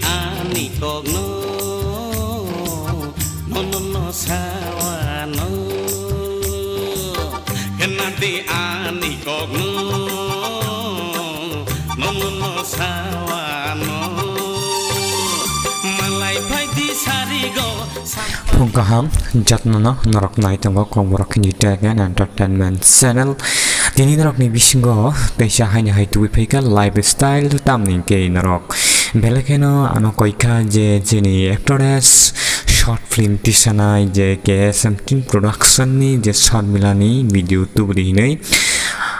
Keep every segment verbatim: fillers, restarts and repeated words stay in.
Ani kokno, no, no, no, sawano. Kena di ani kokno, no, no, no, sawano. Malai phai di sarigo. Phung kaham, jotnono norok nai tongo Kokborok Hindi Tech and Entertainment Channel. Tini norokni bisingo teisa haini hai tubui phaikha lifestyle, tamni hwnkhe norok belai kheno ano koikha je chini actress short film tisanai je K S M Team Production ni je Sharmila ni video tubudi hinui.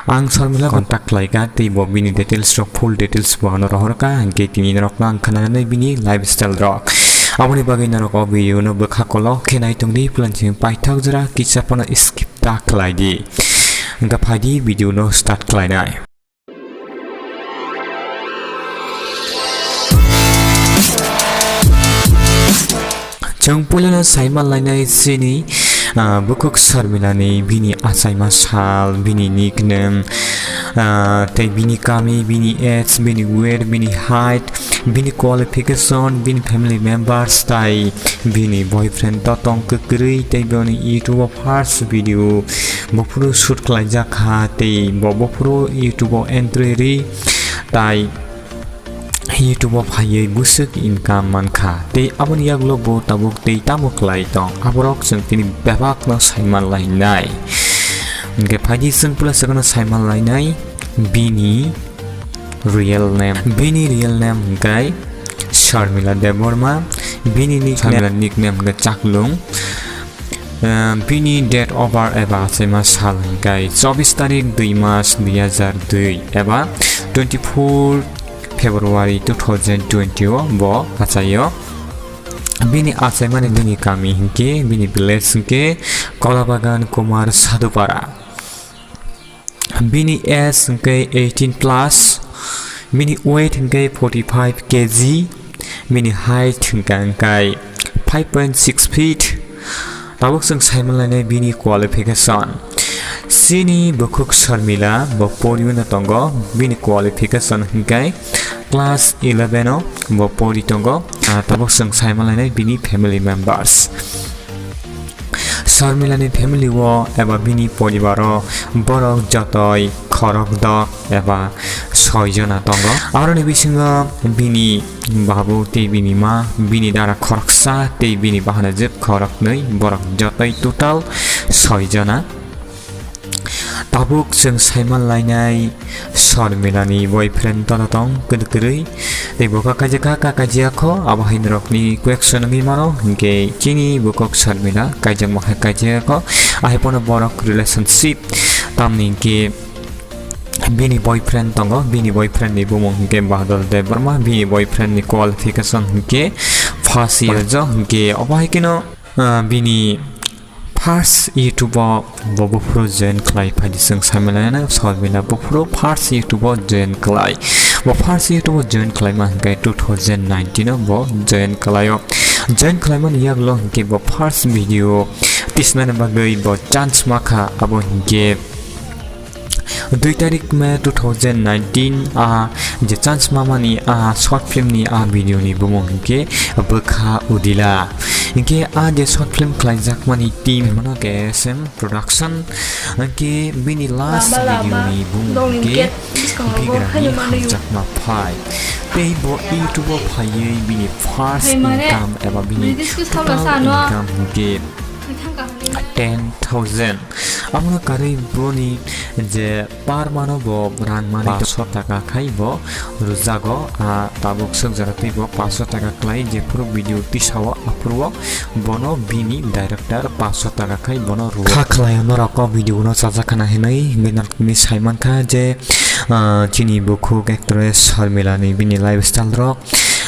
Ang Sharmila contact khlaikha, tei bo bini details rok, full details bo ano rohorkha, hwnkhe tini norokno ang khwnanai bini lifestyle rok. Aboni bagwi norok o video no bwkha kolok khe nai tongdi, plan simi paithak jora kisa phano skip ta khlaidi. Hwnkhe phaidi video no start khlainai. Chwng puilano saima lainai chini, ah, bukhuk Sharmila ni bini achaima sal, bini nickname, ah, tei bini kami, bini age, bini weight, bini height, bini qualification, bini family members, tai bini boyfriend to tong kwkrwi, tei bini YouTube o first video buphuru shoot khlaijak kha, tei bo buphuru YouTube o entry ri, tai YouTube o phaiwi bwswk income mankha, tei aboni yagulo bo tabuk tei tamo khlai tong, aborok chwng tini bebakno saima lainai. Hwnkhe phaidi chwng puila swkangno saima lainai bini real name. Bini real name hwnkhe Sharmila Debbarma, bini nickname, Sharmila nickname hwnkhe Chaklung. Ehm, bini date of birth eba achaima sal hwnkhe chobbish tarik dui mas dui hajar dui eba twenty-four February two thousand twenty o bo achaio. Bini achaimani bini kami hwnkhe, bini village hwnkhe Kolabagan Kumar Sadhupara. Bini age hwnkhe eighteen plus, bini weight hwnkhe forty-five K G, bini height hwnkhe hwnkhe five point six feet. Tabuk chwng saimalainai bini qualification. Chini bukhuk Sharmila bo poriwi no tongo, bini qualification hwnkhe class eleven o bo pori tongo. Ah, tabuk chwng saimalainai bini family members. Sharmila ni family o eba bini poribar o borok jotoi khorokdok eba soi jona tongo. Aroni bisingo bini babu tei bini ma, bini dara khoroksa tei bini bahanajwk khoroknwi, borok jotoi total soi jona. Tabuk chwng saima lainai Sharmila ni boyfriend tono tong kwdwk kwrwi. Tei bo kha kaijak kha, kha kaijak kho, abo hai norokni question wngwi mano, hinkhe chini bukhuk Sharmila kaijakma hai kaijak kho, ahai phano borok relationship tamni hinkhe bini boyfriend tongo, bini boyfriend ni bumung hinkhe Badal Debbarma, bini boyfriend ni qualification hinkhe first year jo, hinkhe obo hai kheno, ah, bini first YouTube o bo buphuru join khlai phaidi chwng saimalainai Sharmila buphuru first YouTube o join khlai. Bo first YouTube o join khlaima hinkhe two thousand nineteen o bo join khlaio. Join khlaimani yagulo hinkhe bo first video tisnani bagwi bo chance makha, abo hinkhe dui tarik May two thousand nineteen a je chance mamani a short film ni a video ni bumung hinkhe Bwkha Udila. Hinkhe a je short film khlaijakmani team hwno K S M Production. Hinkhe bini last video ni bumung hinkhe Bigrani Hamjakma Phai. Tei bo YouTube o phaiwi bini first income eba bini total income hinkhe ten thousand. Abono karwi boni je par mano bo rang mani paanch sho taka khai bo rwjago. A tabuk swk jora tei bo paanch sho taka khlai, jephuru video tisao aphuru o bono bini director paanch sho taka khai bono rwo. Kha khlaio norok o video no chajak khana hinwi, hinwi norok ni saimankha je, ah, chini bukhuk actress Sharmila ni bini lifestyle rok.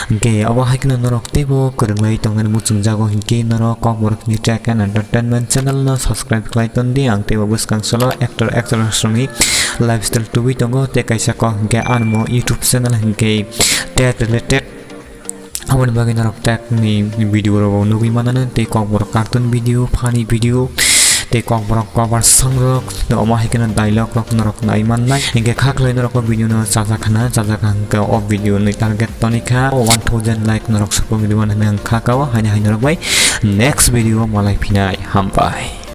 Hinkhe obo hai kheno norok teibo kwrwnglai tongmani muchungjago, hinkhe norok Kokborok ni Tech and Entertainment channel no subscribe khlai tondi. Ang teibo bwskang solo actor actress rokni lifestyle tubui tongo, tei kaisa kok hinkhe anmo YouTube channel hinkhe tech related. Aboni bagwi norok tech ni video rok nugwi manano, tei Kokborok cartoon video, funny video, tei kokborok kobar songrok, omo hai kheno dialogue rok norok nai mannai. Hinkhe kha khlai norok o video no chajak khana, chajak hwnkhe o video ni target tonikha one thousand like norok supung rwmani hwnwi ang kha kao, haini hai norok bai next video malai phinai, hambai.